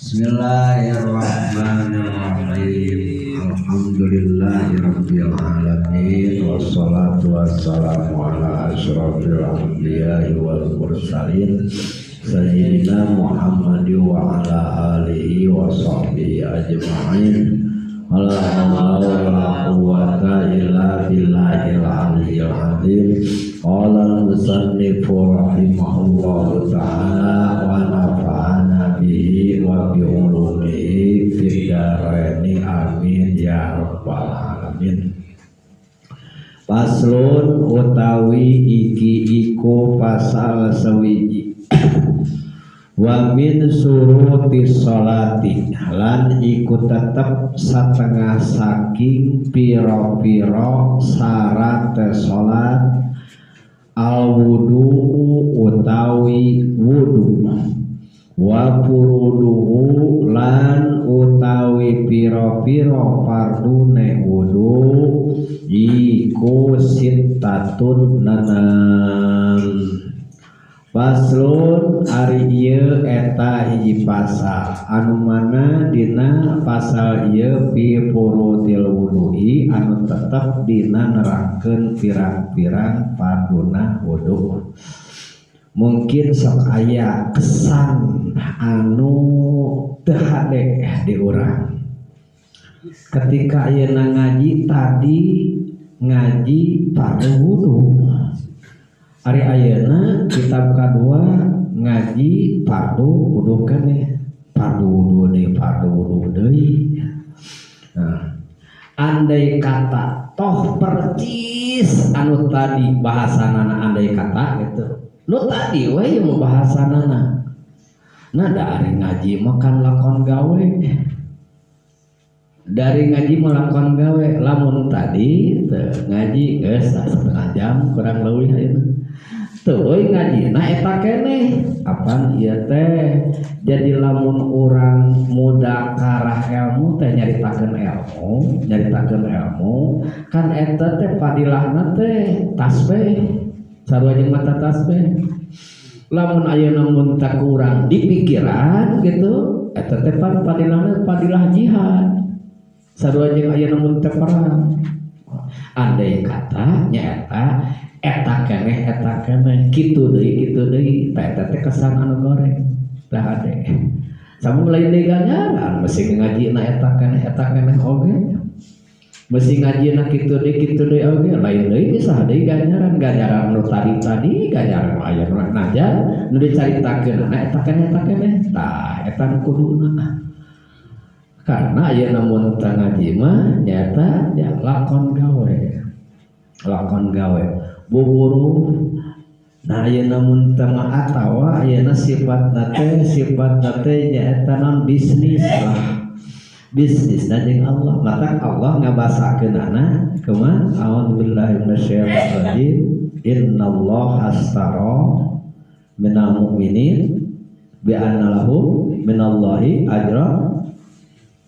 Bismillahirrahmanirrahim. Alhamdulillahirabbil alamin wassalatu wassalamu ala asyrafil anbiya'i wal mursalin sayyidina Muhammadin wa ala alihi wa sahbihi ajma'in. Wala hawla wala quwwata illa billahil aliyyil azim. Qala al-musannifu rahimahullahu ta'ala wa nafa'ana bihi wa bi ulumihi fid dharaini amin ya rabbal alamin. Paslon utawi iki iku pasal sewiji. Wa min suruti sholati lan iku tetep satengah saking pira-pira syarat salat al wudu utawi wudu wa furuduhu lan utawi pira-pira fardune wudu iku sittatun nanam. Paslon ari ieu eta hiji pasal anu mana dina pasal ieu fi furutil wudu'i anu tetep dina nerangkeun pirang-pirang farduna wudu. Mungkin sok aya kesan anu teu hade di urang ketika ayeuna ngaji tadi ngaji fardu wudu. Ari ayeuna kitab kadua ngaji fardu wudu keneh, fardu wudu deui, fardu wudu deui. Nah, andai kata toh percis anu tadi bahasanana andai kata gitu. Nu tadi we ieu bahasanana. Nah, da ari ngaji mah kan lakon gawe. Dari ngaji mah lakon gawe, lamun tadi teu ngaji geus setengah jam kurang leuwih ayeuna. Teu euy ngajina eta keneh apan ieu teh. Jadi lamun urang mudakarah ilmu teh nyaritakeun ilmu, nyaritakeun ilmu kan eta teh fadilahna teh tasbih. Sarua jeung mata tasbih. Lamun ayeuna mun teh kurang di pikiran gitu, eta teh pan fadilahna fadilah jihad. Sarua jeung ayeuna mun teh perang. Andai kata nyaeta eta keneh kitu deui tah eta teh kesan anu goreng tah hade. Samu lain deui ganjaran mesti ngajina eta keneh oge. Mesti ngajina kitu deui oge lain deui bisa deui ganjaran ganjaran nu tadi-tadi ganjaran aya nu najan nu dicaritakeun na eta keneh tah eta nu kuduna. Karena ayeuna mun teu ngaji mah nyaeta ya lakon gawe. Lakon gawe buburu. Nah ayeuna mun teu mah atawa ayeuna sifatna teh nyaeta non bisnis lah. Bisnisna jeung Allah. Maka Allah ngabasakeunana kumaha? A'udzubillahi minasyaitonir rajim. Innallaha astara minal mu'minin bi anna lahum minallahi ajra.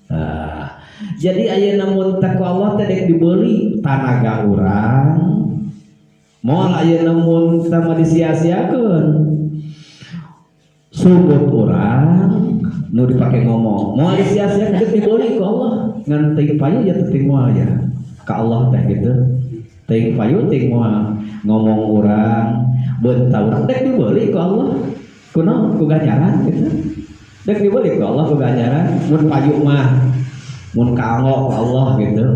Nah, jadi ayeuna mun teh ku Allah teh dek dibeli tanaga urang moal ayeuna mun teh mah disia-siakeun sugut urang nu dipake ngomong moal disia-siakeun geus dibeli ku Allah ngan teuing payu ya teuing moal ya ka Allah teh gitu teuing payu teuing moal ngomong urang beunta urang dek dibeli ku Allah kunaon ku ganjaran gitu. Dek dibeli ku Allah ku ganjaran mun payu mah mun kaanggo ku Allah gitu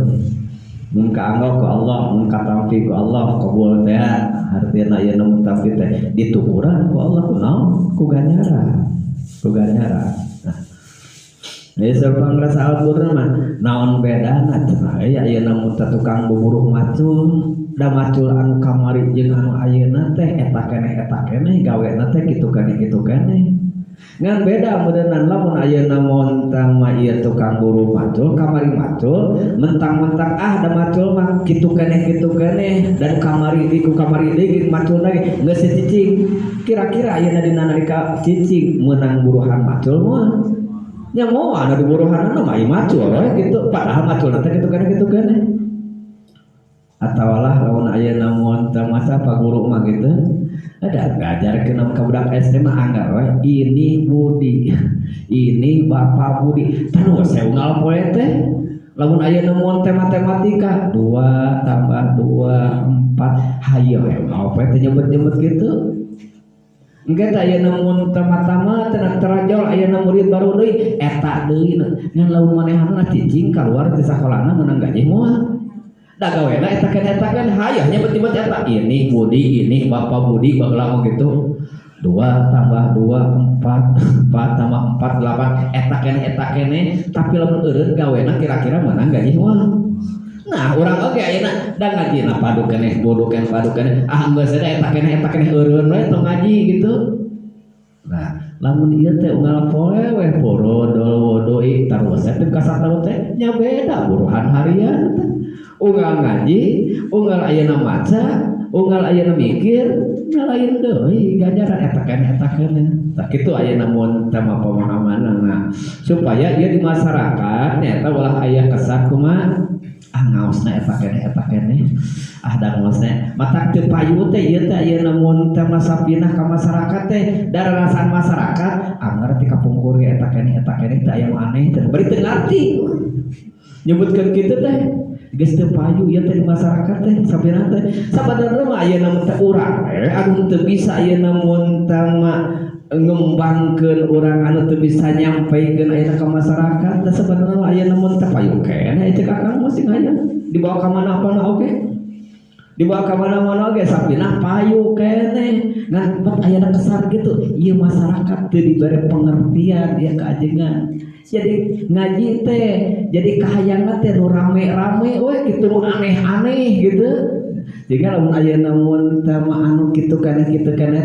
mun kaanggo ku Allah mun katampi ku Allah kabul teh artina ieu nu tampi teh ditukuran ku Allah kunaon ku ganjaran ku ganjaran. Nah ieu sapang rasa Al-Qur'an mah naon bedana cenah aya ayeuna mun tukang buburuh macul da macul anu kamari jeung anu ayeuna teh eta keneh gawena teh kitu keneh ngan beda meureunnan lamun ayeuna montang mah ieu tukang buruh macul kamari macul mentang-mentang ah da macul mah kitu keneh dan kamari di ku kamari deui macul lagi geus cicing kira-kira ayeuna dina nalika cicing meunang buruhan macul mah nya moal anu diburuhanna mah ieu macul we kitu padahal maculna teh kitu keneh atawalah lamun ayeuna montang masa pak guru mah gitu. Ada ngajarkeun ka budak SD mah anggar we ini Budi, ini Bapak Budi. Terus saya unggal poe teh lamun aya nemuan teh matematika 2 tambah 2 4 hayo unggal poe teh nyebut-nyebut gitu. Engke teh aya nemuan tama-tama teh terajol aya murid baru deui eta deui ngan lamun manehna cicing kaluar ti sakolana meunang gaji moal. Da gawena eta kan hayah nyebut-nyebut eta ini Budi, ini Bapak Budi baheula mah gitu. 2 tambah 2 4, 4 tambah 4 8 eta keneh tapi lamun eureun gawena kira-kira meunang gaji moal. Nah, urang oge ayeuna da ngajina padu keneh bodoh keneh padu keneh ah geus eta keneh eureun we tong ngaji gitu. Nah, lamun ieu teh unggal poe we porodol wodoi tarus teh ka sataun teh nya beda buruhan harian teh. Unggal ngaji, unggal ayeuna maca, unggal ayeuna mikir, nya lain deui ganjaran eta keneh. Tah kitu ayeuna mun tema pemahamanna supaya ieu di masyarakat nyaeta ulah aya kesan kumaha ah ngaosna eta keneh ah da ngaosna matak teu payu teh ieu teh ayeuna mun tema sapinah ka masyarakat teh dararasaan masyarakat anger ti kapungkur ge eta keneh teh aya nu aneh teh bari teu ngarti nyebutkeun kitu teh geus teu payu ieu teh di masyarakat teh sapinah teh sabadarna mah ayeuna mun teh urang anu teu bisa ayeuna mun tama ngembangkeun urang anu teu bisa nyampaikeun ayeuna ka masyarakat teh sabadarna mah ayeuna mun teu payu keneh cek akang mah sing aya dibawa ka mana-mana oge dibawa ka mana-mana oge sapinah payu keneh ngan bet ayeuna kesan kitu ieu masyarakat teu dibere pengertian ieu kaajengan. Jadi ngaji teh jadi kahayangna teh nu rame-rame we kitu nu aneh-aneh gitu. Jika lamun ayeuna mun teh mah anu kitu keneh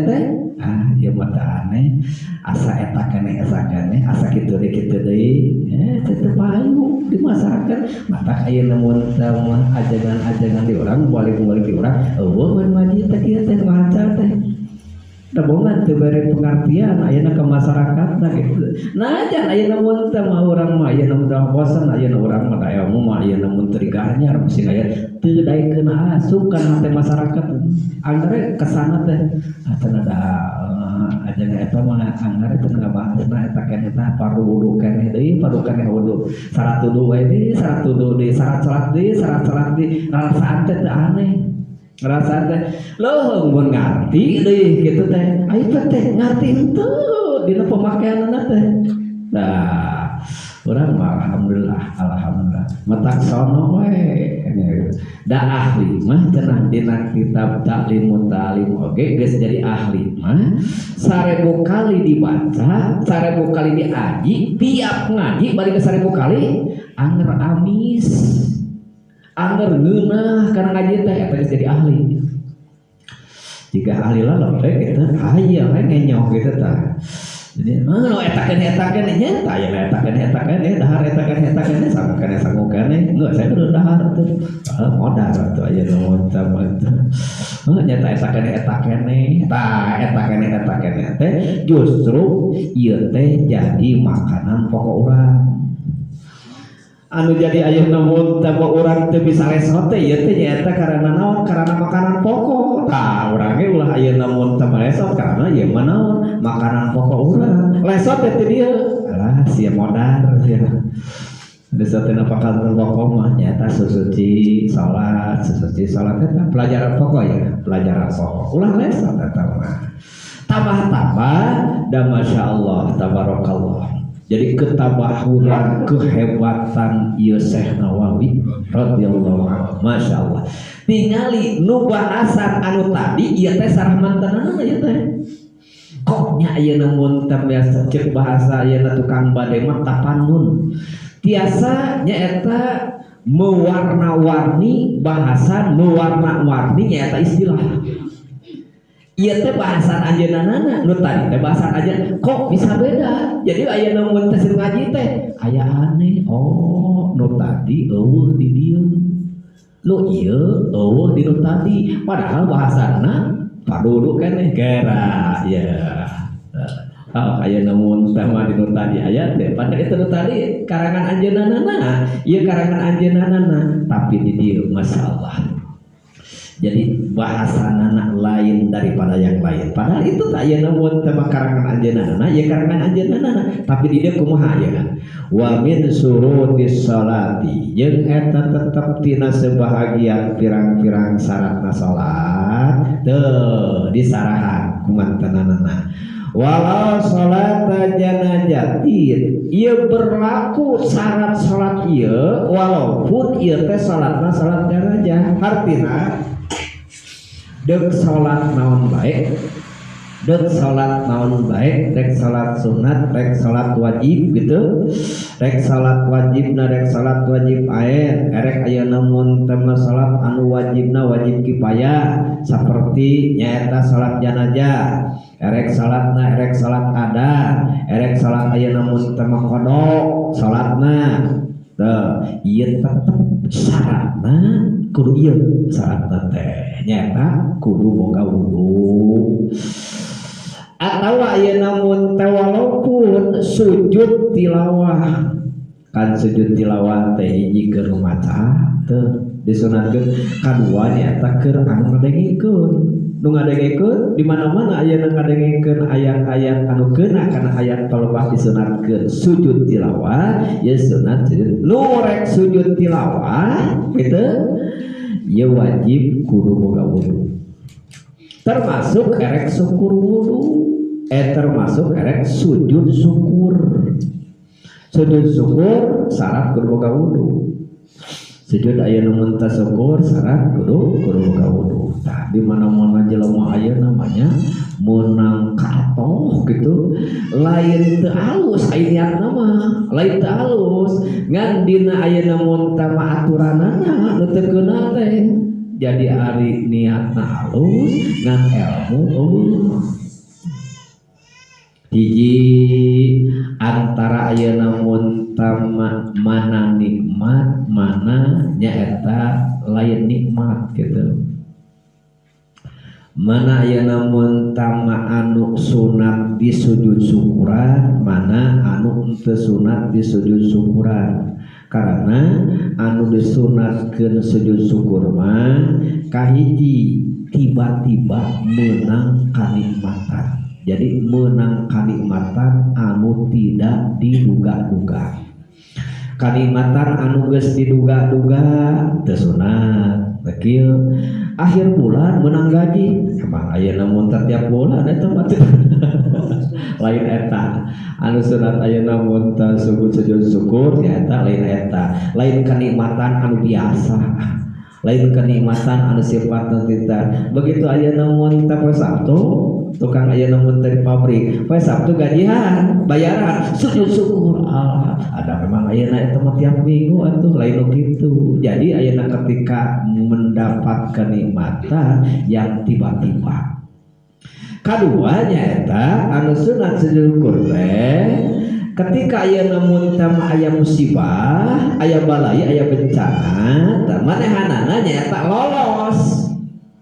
teh ah ieu mah teh aneh asa eta keneh asa kitu deui teh teu payu di masyarakat matak ayeuna mun teh mah ajengan-ajengan di urang balik-balik di urang eueuh mun ngaji teh kieu teh maca teh da bongan teu bere pengertian ayeuna ka masyarakatna gitu. Nah jan ayeuna mun teh mah urang mah ayeuna mun teh bosan ayeuna urang mah da ilmu mah ayeuna mun teu diganyar mesti aya teu daekeun asup kana hate masyarakat. Anggar kesana teh ah cenah da ajengan eta mah anggar teh ngabahasna eta keneh teh pardu wudu keneh deui pardu keneh wudu syarat wudu we deui syarat wudu deui syarat salat deui syarat salat deui rasaan teh teu aneh. Ngerasa teh leuh mun ngarti deui kitu teh ayo teh ngarti henteu dina pemakaianna teh. Nah urang mah alhamdulillah matak sono we da ahli mah cenah dina kitab Ta'limut Ta'lim oge geus jadi ahli mah 1000 kali dibaca 1000 kali diaji tiap ngaji bari ke 1000 kali anger amis anger ngeunah kana ngaji teh eta geus jadi ahli. Jika ahli lalok teh kitu aya we ngenyok kitu tah. Jadi nu eta keneh nya tah aya eta keneh dahar eta keneh sangu keneh geus saya kudu dahar tuh. Modar atuh aya nu teh. Nyata eta keneh tah eta keneh teh justru ieu teh jadi makanan pokok urang. Anu jadi ayeuna mun teh urang teu bisa lesot teh ieu teh nyaeta karena naon karena makanan pokok. Tah urang ge ulah ayeuna mun teh lesot karena ieu mah naon makanan pokok urang. Lesot teh teu dieu alah sia modar sia. Lesot teh makanan pokok mah nyaeta susuci salat eta pelajaran pokok ya, pelajaran pokok. Ulah lesot eta mah. Tambah-tambah da masyaallah tabarakallah. Jadi ketabahuran kehebatan ieu Syekh Nawawi radhiyallahu anhu masyaallah. Tingali nu bahasan anu tadi ieu teh sarah mantenana ieu teh. Kok nya ayeuna mun teh biasa ceuk bahasa ayeuna tukang bade mah tapanun. Tiasa nyaeta mewarna-warni bahasan mewarna-warni nyaeta istilah. Ieu teh bahasan anjeunna nu tadi teh bahasan anjeun kok bisa beda. Jadi aya nu mun teh ngaji teh aya aneh oh nu tadi eueuh di dieu. Nu ieu eueuh di nu tadi padahal bahasana paduduk keneh gera ya. Oh aya nu mun teh mah di nu tadi aya teh padahal itu nu tadi karangan anjeunna ieu karangan anjeunna tapi di dieu masyaallah. Jadi bahasanana lain daripada yang lain. Padahal itu tak aya namun tema karangan anjeunna, ya karangan anjeunna, tapi di dieu kumaha ayeuna? Wa min syurutis sholati, jeung eta tetep tina sebahagian pirang-pirang syaratna salat teu disarahan kumantenanana. Walau salat janazatin, ieu berlaku syarat salat ieu walaupun ieu teh salatna salat janazah. Hartina dek salat naon baik, dek salat naon baik, dek salat sunat, dek salat wajib gitu, dek salat wajibna, dek salat wajib ain, erek ayeuna mun teh salat anu wajibna wajib kifayah saperti nyaeta salat janazah, erek salatna erek salat ada, erek salat ayeuna mun teh qada salatna. Teu ieu tetep syaratna kudu ieu syaratna teh nyaeta kudu boga wudu. Atawa ayeuna mun teh walaupun sujud tilawah, kan sujud tilawah teh hiji keur maca teu disunatkeun, kadua nyaeta keur anu ngadengekeun. Nu ngadengekeun di mana-mana ayeuna ngadengekeun ayat-ayat anu keuna kana ayat palebah disunatkeun sujud tilawah, ya sunat sujud. Nu rek sujud tilawah gitu ya wajib kudu boga wudu. Termasuk erek syukur wudu, termasuk erek sujud syukur. Sujud syukur syarat kudu boga wudu. Sujud ayeuna mun teu syukur syarat kudu boga wudu. Tah di mana-mana jelema ayeuna namanya meunang katoh gitu, lain teu alus aya niatna mah, lain teu alus ngan dina ayeuna mun teh mah aturanana nu teu keuna teh. Jadi ari niatna alus ngan ilmu eueuh. Hiji antara ayeuna mun tama mana nikmat mana nyaeta lain nikmat gitu. Mana ayeuna mun tama anu sunat di sujud syukuran, mana anu teu sunat di sujud syukuran. Karena anu disunatkeun sujud syukur mah kahiji tiba-tiba menang kanikmatan. Jadi menang kanikmatan anu tidak diduga-duga. Kanikmatan anu geus diduga-duga teu sunat. Kieu akhir bulan menang gaji, emang ayeuna mun teh tiap bulan eta mah lain eta. Anu sunat ayeuna mun teh sujud syukur nya eta lain eta. Lain kanikmatan anu biasa. Lain kenikmatan anu sifatna tita. Begitu ayeuna mun teh poe Sabtu, tukang ayeuna mun teh di pabrik, poe Sabtu gajian, bayaran, sujud syukur. Ah, ada memang ayeuna eta mah tiap minggu atuh lain nu kitu. Jadi ayeuna ketika mendapat kenikmatan yang tiba-tiba. Kaduanya eta anu sunat sujud syukur teh ketika ayeuna mun teh aya musibah, aya balai, aya bencana, tah manehanana nyaeta lolos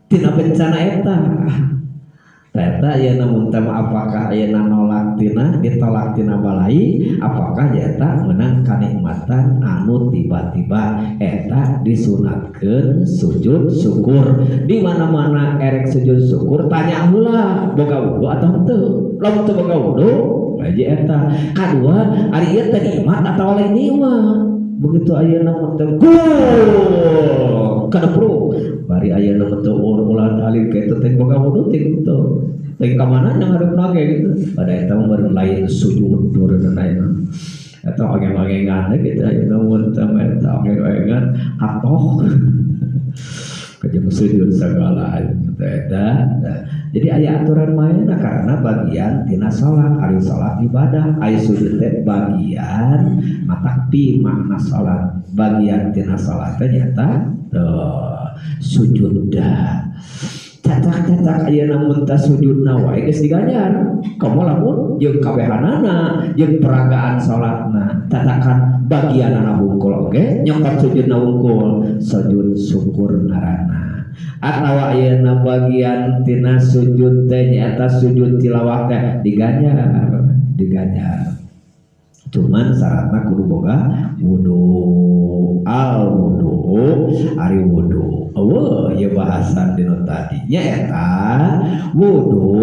tina bencana eta. Eta ayeuna mun teh apakah ayeuna nolak tina ditolak tina balai, apakah nyaeta meunang kanikmatan anu tiba-tiba eta disunatkeun sujud syukur. Di mana-mana erek sujud syukur tanya heula boga wudu atau henteu. Lamun teu boga wudu aja eta. Kadua ari ieu teh nikmat atawa lain nikmat. Begitu ayeuna mun teh gol kadepru bari ayeuna mun teh ulah alih kitu teh boga wudu teh kitu. Teh ka mana nya ngadepna ge gitu. Pada eta mah baru lain sujud meureun ayeuna. Eta ogeng-ogengan gitu ayeuna mun teh eta ogeng-ogengan atoh. Kejeng sujud segala eta. Jadi aya aturan mainna karena bagian tina salat, ari salat ibadah, ari sujud teh bagian matakpi makna salat, bagian tina salat teh nyata teu sujud. Cacak-cacak ayeuna mun teh sujudna wae geus diganjar. Komo lamun jeung kabehanana, jeung peragaan salatna, catakan bagianana hungkul oge, nyokot sujudna hungkul, sujud syukur ngaranna. Atawa ayeuna bagian tina sujud teh nyaeta sujud tilawah teh diganjar, diganjar. Cuman syaratna kudu boga wudu al wudu ari wudu. Eueuh ieu bahasan dina tadi nyaeta wudu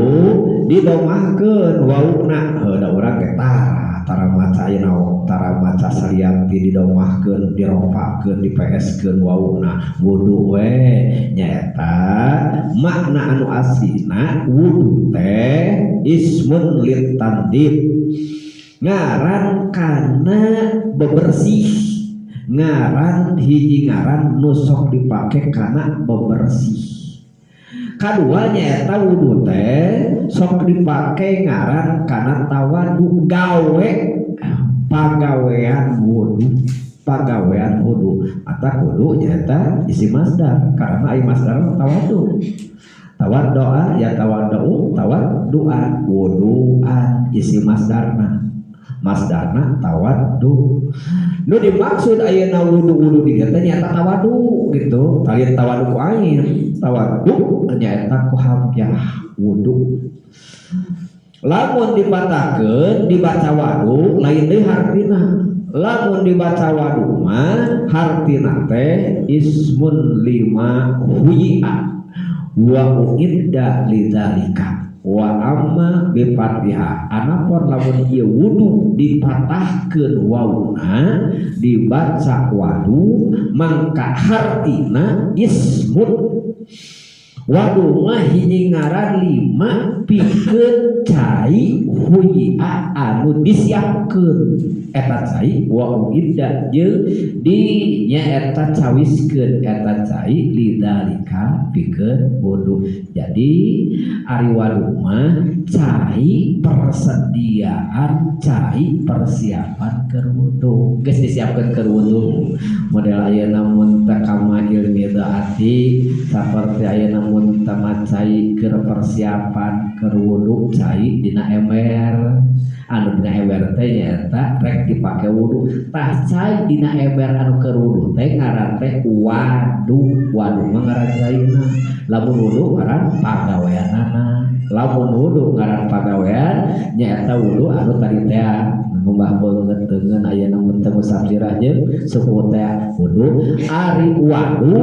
didomahkeun wauna heuh da urang ge tara maca ayeuna tara maca salianti didomahkeun dirofakeun dipeeskeun wauna wudu we nyaeta makna anu aslina wudu teh ismun litandib ngaran kana bebersih ngaran hiji ngaran nu sok dipake kana bebersih kadua nyaeta wudu teh sok dipake ngaran kana tawadu gawe pagawean wudu pagawean wudu atau kudu nyaeta isi masdar karena ai masdar tawadu tawaddoa ya tawaddau tawadduan wuduan isi masdarna masdarna tawaddu nu dimaksud ayeuna wudu-wudu di dieu teh nyaeta tawadu gitu talian tawadu ku air tawadu nyaeta ku hamzah wudu lamun dipatahkeun dibaca wadu lain deui hartina lamun dibaca wadu mah hartina teh ismun lima huyi'a wa uidda lidzalika wa amma bifatiha anapun lamun ieu wudu dipatahkeun wauna dibaca wadu mangka hartina ismun wadu mah hiji ngaran lima pikeun cai huyi'a anu disiapkeun eta cai wa uidda jeung di nyaeta cawiskeun eta cai lidzalika pikeun wudu. Jadi ari wadu mah cai persediaan cai persiapan keur wudu geus disiapkeun keur wudu model ayeuna mun teh kama ilmi daati saperti ayeuna mun teh cai keur persiapan keur wudu cai dina ember anu dina ember teh nyaeta rek dipake wudu tah cai dina ember anu keur wudu teh ngaran teh wadu wadu mah ngaran caina lamun wudu ngaran pagaweanana lamun wudu ngaran pagawean nyaeta wudu anu tadi teh ngumbah beungeut teungeun ayeuna mun teu ngusap sirah jeung suku teh wudu ari wadu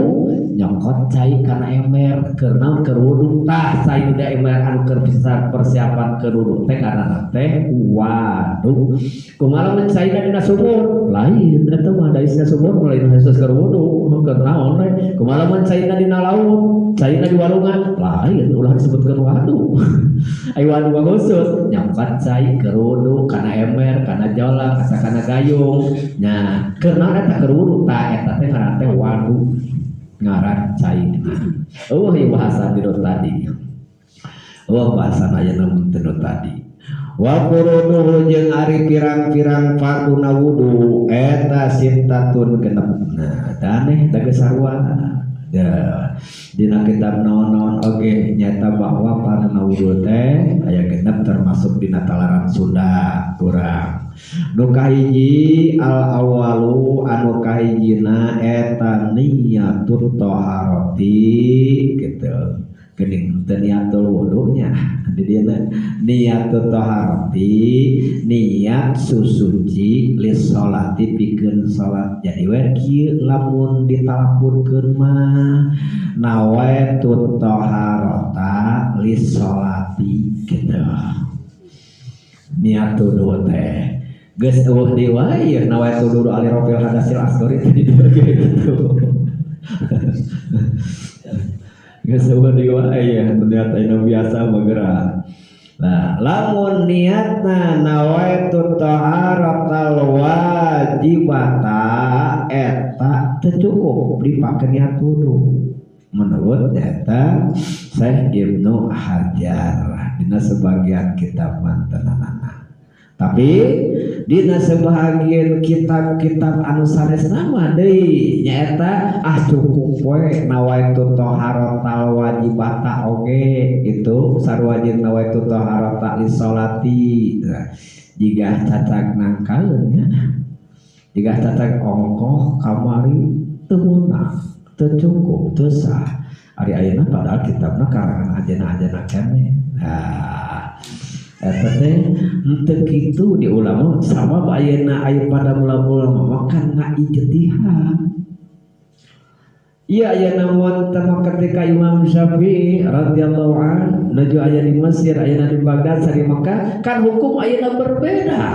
nyokot cai kana ember keur naon keur wudu tah cai dina ember anu keur persiapan keur wudu teh ngaranna teh wadu kumaha lamun caina dina sumur lain eta mah da isina sumur mulai khusus keur wudu keur naon we kumaha lamun caina dina laut caina di walungan lain ulah disebutkeun wadu ai wadu mah khusus nyokot cai keur wudu kana ember kana jolang asa kana gayung nya keur naon eta keur wudu tah eta teh ngaranna teh wadu ngaran cai. Oh ieu bahasa dinu tadi. Oh bahasa ayeuna mun teu tadi. Wa furuduhu jeung ari pirang-pirang farduna wudu eta sittatun genep. Nah, daneh da geus sarua. Da dina kitab naon-naon oge nyata bahwa farduna wudu teh aya genep termasuk dina talaran Sunda kurang. Nu kahiji al awalu anu kahijina eta niyatut taharati gitu geuning teu niatul wudunya di dieu niatut taharati niat susuci lis salati pikeun salat jadi we kieu lamun ditalapurkeun mah nawaitut taharata lis salati gitu niat wudu teh geus eueuh deui wae ieu nawaitu wudu ali rafil hadasil asghar teh di dieu gitu geus eueuh deui wae ieu niat anu biasa mah geura. Nah lamun niatna nawaitu taharatal wajibata eta teu cukup dipake niat wudu menurut eta Syekh Ibnu Hajar dina sebagian kitab mantenanana. Tapi dina sebagian kitab-kitab anu sanesna mah deui nyaeta ah cukup we nawaitu taharatal wajibata oge itu sarua jeung nawaitu taharata li sholati. Nah, jiga cacag nangkaleun nya jiga cacag ongkoh kamari teu meunang teu cukup teu sah. Ari ayeuna padahal kitabna karangan ajenah-ajenah keneh. Nah, Eta teh henteu kitu di ulama sama ayeuna aya pada mula-mula mah kana ijtihad. Iya ayeuna mun teh ketika Imam Syafi'i radhiyallahu an nuju aya di Mesir ayeuna di Baghdad sari Mekah kan hukum ayeuna berbeda.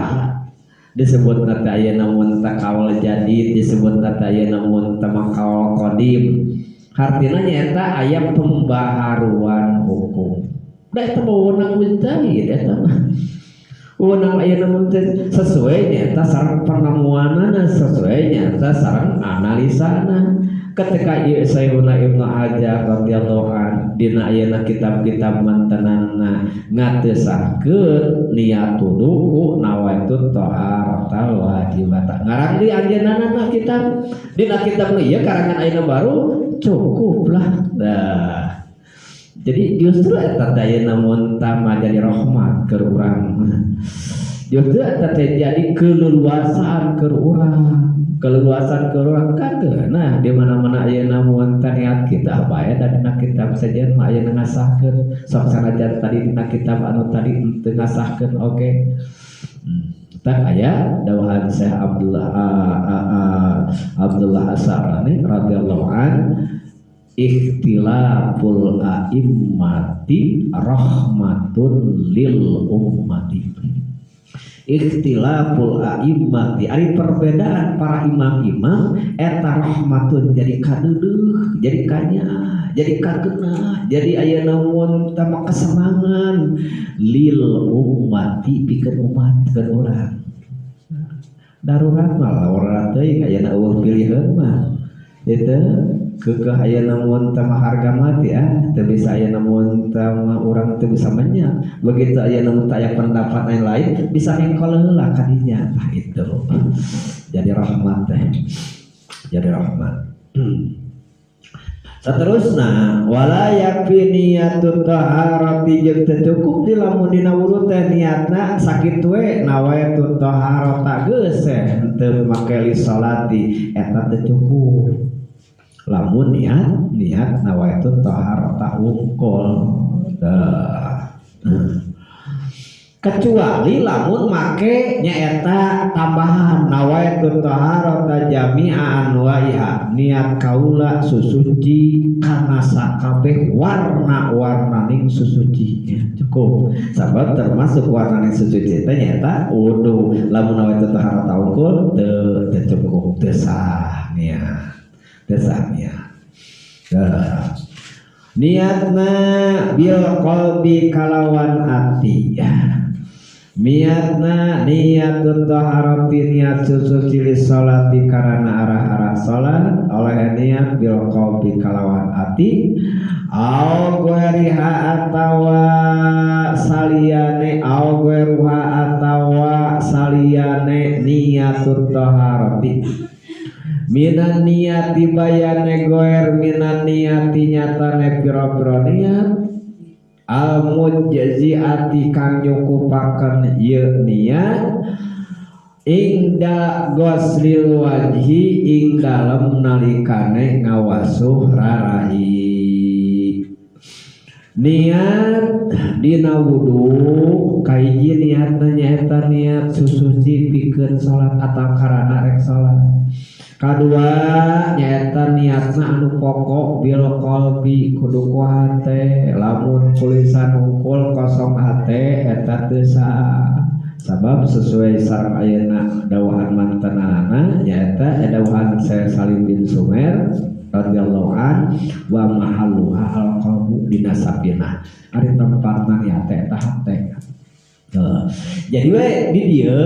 Disebut teh ayeuna mun teh kaul jadid disebut teh ayeuna mun teh kaul qadim. Hartina nyaeta aya pembaharuan hukum. Da eta wewenang mujtahid eta mah. Wewenang ayeuna mun teh sesuai nyaeta sareng penemuanana sesuai nyaeta sareng analisana. Ketika Sayyidina Ibnu Hajar radhiyallahu an dina ayeuna kitab-kitab mantenanna ngatesahkeun niat wudu nawaitu taharata wajibata. Ngarang di anjeunna kitab dina kitab nu ieu karangan ayeuna baru cukuplah. Nah, jadi justru eta teh ayeuna mun tama jadi rahmat keur urang. Justru eta teh jadi keleluasaan keur urang. Keleluasan keur urang kan teu. Nah, di mana-mana ayeuna mun teh niat kita bae da dina kitab sejen mah ayeuna ngasahkeun sok sanajan tadi dina kitab anu tadi teu ngasahkeun oge. Tah aya dawuhan Syekh Abdullah Abdullah Asy-Sya'rani radhiyallahu an ikhtilaful a'immati rahmatun lil ummati. Ikhtilaful a'immati ari perbedaan para imam-imam eta rahmatun jadi kadeudeuh jadi kanya jadi kagenah jadi ayeuna mun teh kesenangan lil ummati pikeun umat pikeun urang. Darurat mah lawan teuing ayeuna eueuh pilihan mah itu kekeh ayeuna mun teh harga mati ah teu bisa ayeuna mun teh urang teu bisa menyak begitu ayeuna mun teh aya pendapat lain-lain bisa mengkol heula ka dinya tah itu jadi rahmat teh jadi rahmat. Seterusna wala yakfi niyatut taharati jeung teu cukup di lamun dina wudu teh niatna sakitu we nawaitut taharata geus teu make li salati eta teu cukup. Lamun niat nawaitut taharata wungkul. Kecuali lamun make nyaeta tambahan nawaitut taharata jami'an anwaiha niat kaula susuci kana sakabeh warna-warnaning susuci cukup sabab termasuk warnaning susuci teh nyaeta wudu lamun nawaitut taharata wungkul teu cukup teu sah niat teu sah niat. Niatna bil qalbi kalawan ati. Niatna niatun taharati niat susuci li salati karana arah-arah salat oleh niat bil qalbi kalawan ati au ghairiha atawa saliyane au ghairuha atawa saliyane niatun taharati minan niati bayane goer minan niati nyatane pira-pira niat al mujziati kang nyukupaken ieu niat ingda ghoslil wajhi ing dalem nalikane ngawasuh rarahi. Niat dina wudu kahiji niatna nyaeta niat susuci pikeun salat atawa karana rek salat. Kadua nyaeta niatna anu pokok bil qalbi kudu ku hate lamun kulisan hungkul kosong hate eta teu sah sabab sesuai sareng ayeuna dawuhan mantenanana nyaeta dawuhan Syekh Salim bin Sumer radhiyallahu an wa mahalluha al qalbu dina sapinah ari tempatna niat eta hate. Jadi we di dieu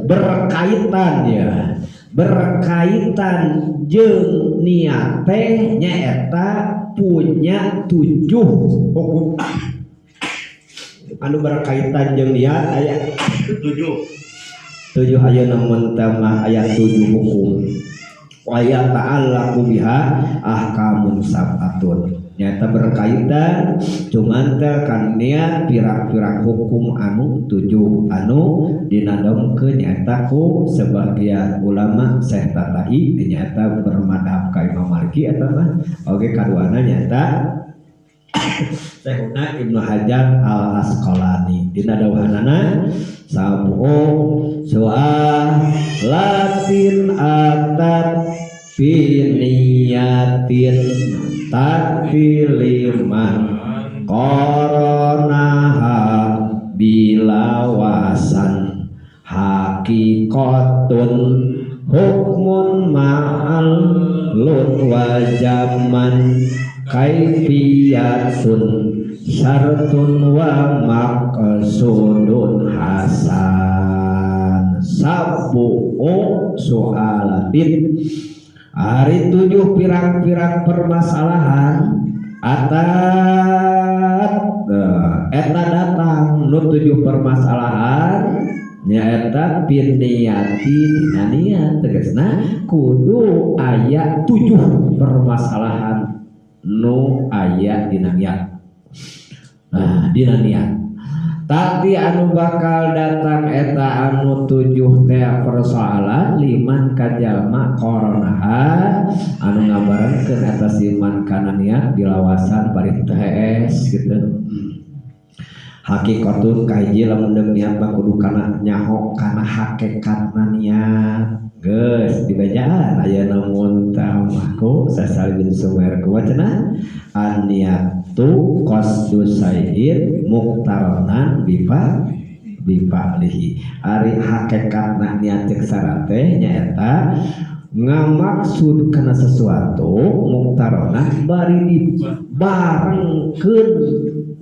berkaitan ya berkaitan jeung niat teh nyaeta punya 7 hukum anu berkaitan jeung niat aya 7 ayeuna mun teh mah aya 7 hukum wa ya ta'allaqu biha ahkamun sab'atun nyata berkaitan cuman teh kan niat pirang-pirang hukum anu 7 anu dinadomkeun nyata ku sebagian ulama Syekh Tatai nyata bermadhab ka Imam Maliki eta mah oge kaduana nyata Syekhuna Ibnu Hajar Al Asqalani dina dawuhanana sab'u su'alatin atat fi niyatin takfiliman koronaha bilawasan hakikatun hukmun ma'al lun wa zaman kaifiyatun syartun wa maqsudun hasan. Sab'u su'alatin hari 7 pirang-pirang permasalahan atat eta datang nu 7 permasalahan nyaeta pinniati dina niat tegasna kudu aya 7 permasalahan nu aya dina niat. Nah, dina niat tadi anu bakal datang eta anu 7 teh persoalan liman kajalma koronaha anu ngabarengkeun eta siman kana niat dilawasan bari teu hees gitu. Hakikatun kahiji lamun deung niat mah kudu kana nyaho kana hakikatna niat. Geus dibejaan aya namun tah ku Sasali bin Sumair ku cenah an niatu qasdu sayyid muqtaranan bifa bifa'lihi. Ari hakikatna niat cek syarat teh nyaeta ngamaksud kana sesuatu muqtaronan bari dibarengkeun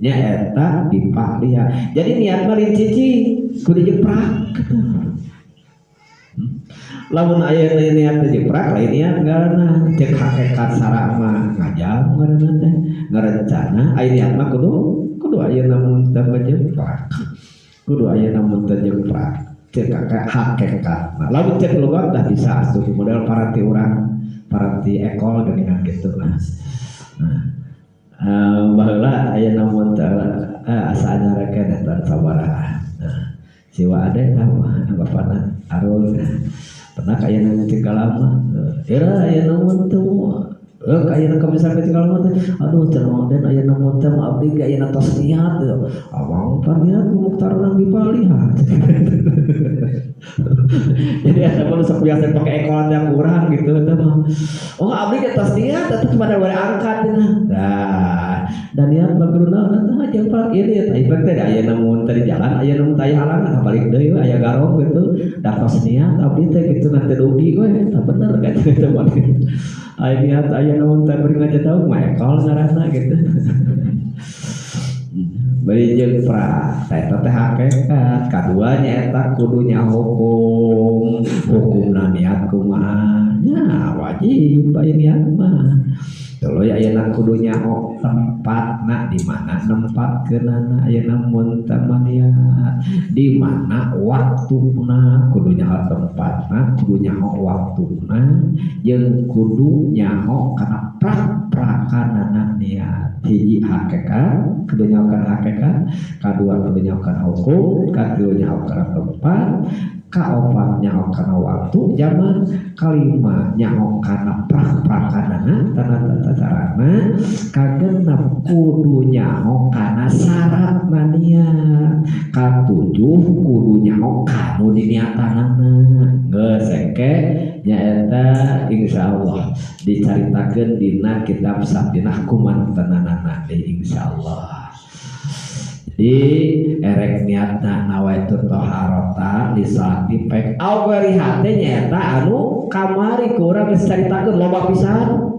nyaeta bifa'liha. Jadi niat mah lain cicing kudu jeprak gitu. Lamun aya niat teh jeprak lain niat ngaranna cek hakikat sara mah ngajam ngaranna teh ngarencana aya niat mah kudu aya namun teh jeprak kudu aya namun teh jeprak cek hakikat. Nah, lamun cek lugat dah bisa asup model paranti urang paranti ekol geuningan kitu lah. Nah, baheula aya namun teh asa anyar keneh tan sabaraha. Nah, siwa ade tah bapana arul pernah kaya nanya tinggal lama, era aya namun teh, kaya nanya misalnya tinggal lama teh, aduh cenah den aya namun teh abdi ge aya tos niat, abang pan niat muktar urang dipalih. Jadi eta mah sok biasa pakai ekolan yang kurang gitu eta mah. Oh abdi ge tos niat eta cuma ada angkat cenah. Nah, dan niat mah kudu naon tah jeung pak ieu teh efek teh aya namun teh di jalan aya namun teh halangan balik deui aya garong gitu. Da tos niat abdi teh kitu nanti rugi we tah bener kan gitu mah. Aya niat aya namun teh bari ngajadaug mah ekol ngaranna gitu. Bari jeung pra eta teh hakikat kadua nya eta kudu nya hukum hukumna niat kumaha nya wajib aya niat mah. Tuluy ayeuna kudu nyaho tempatna di mana nempatkeunana ayeuna mun teh niat di mana waktuna kudu nyaho tempatna kudu nyaho waktuna jeung kudu nyaho kana prak-prakanana niat. Hiji hakikat kudu nyaho kana hakikat, kadua kudu nyaho kana hukum, katilu nyaho kana tempat, kaopat nyaho kana waktu zaman, kalima nyaho kana prak-prakanana tata carana, kagenep kudu nyaho kana syaratna niat, katujuh kudu nyaho kanu diniatanana. Geus engke nyaeta insyaallah dicaritakeun dina kitab Safinah kumantenanana insyaallah. Jadi erek niatna nawaitu toharota di salat dipek au bari hate nyaeta anu kamari ku urang geus caritakeun loba pisan.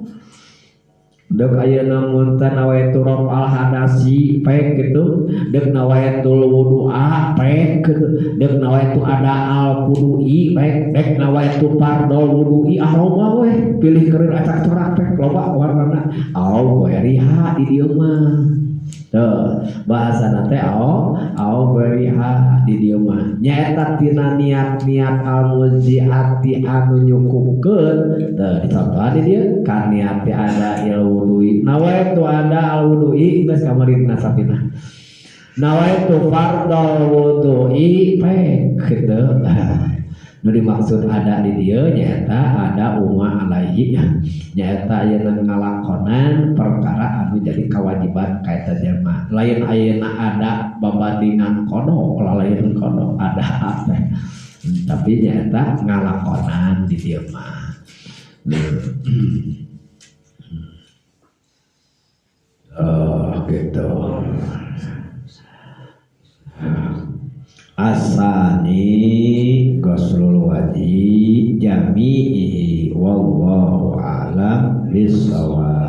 Deuk ayeuna mun teh nawaitu raf'al hadasi pek gitu, deuk nawaitul wudu'a pek gitu, deuk nawaitu ada'al wudu'i pek, deuk nawaitu fardol wudu'i ah loba we pilih keun acak corak pek loba warnana au bari ha di dieu mah. Tuh, bahasana teh au bariha di dieu mah nyaeta tina niat-niat al-mujziati anu nyukupkeun. Teu dicontohan di dieu kan niat teh ada il wudu'i nawaitu ada al wudu'i geus kamari dina Safinah nawaitu fardol wudu'i pek gitu. Nu dimaksud ada di dieu nyaeta ada umma alaihi nyaeta ayeuna ngalakonan perkara anu jadi kewajiban ka eta jelema. Lain ayeuna ada babandingan qada, lain qada ada teh. Tapi nyaeta ngalakonan di dieu mah. Oh gitu. Asani ghuslul wajhi jami'i wallahu a'lam bissawab.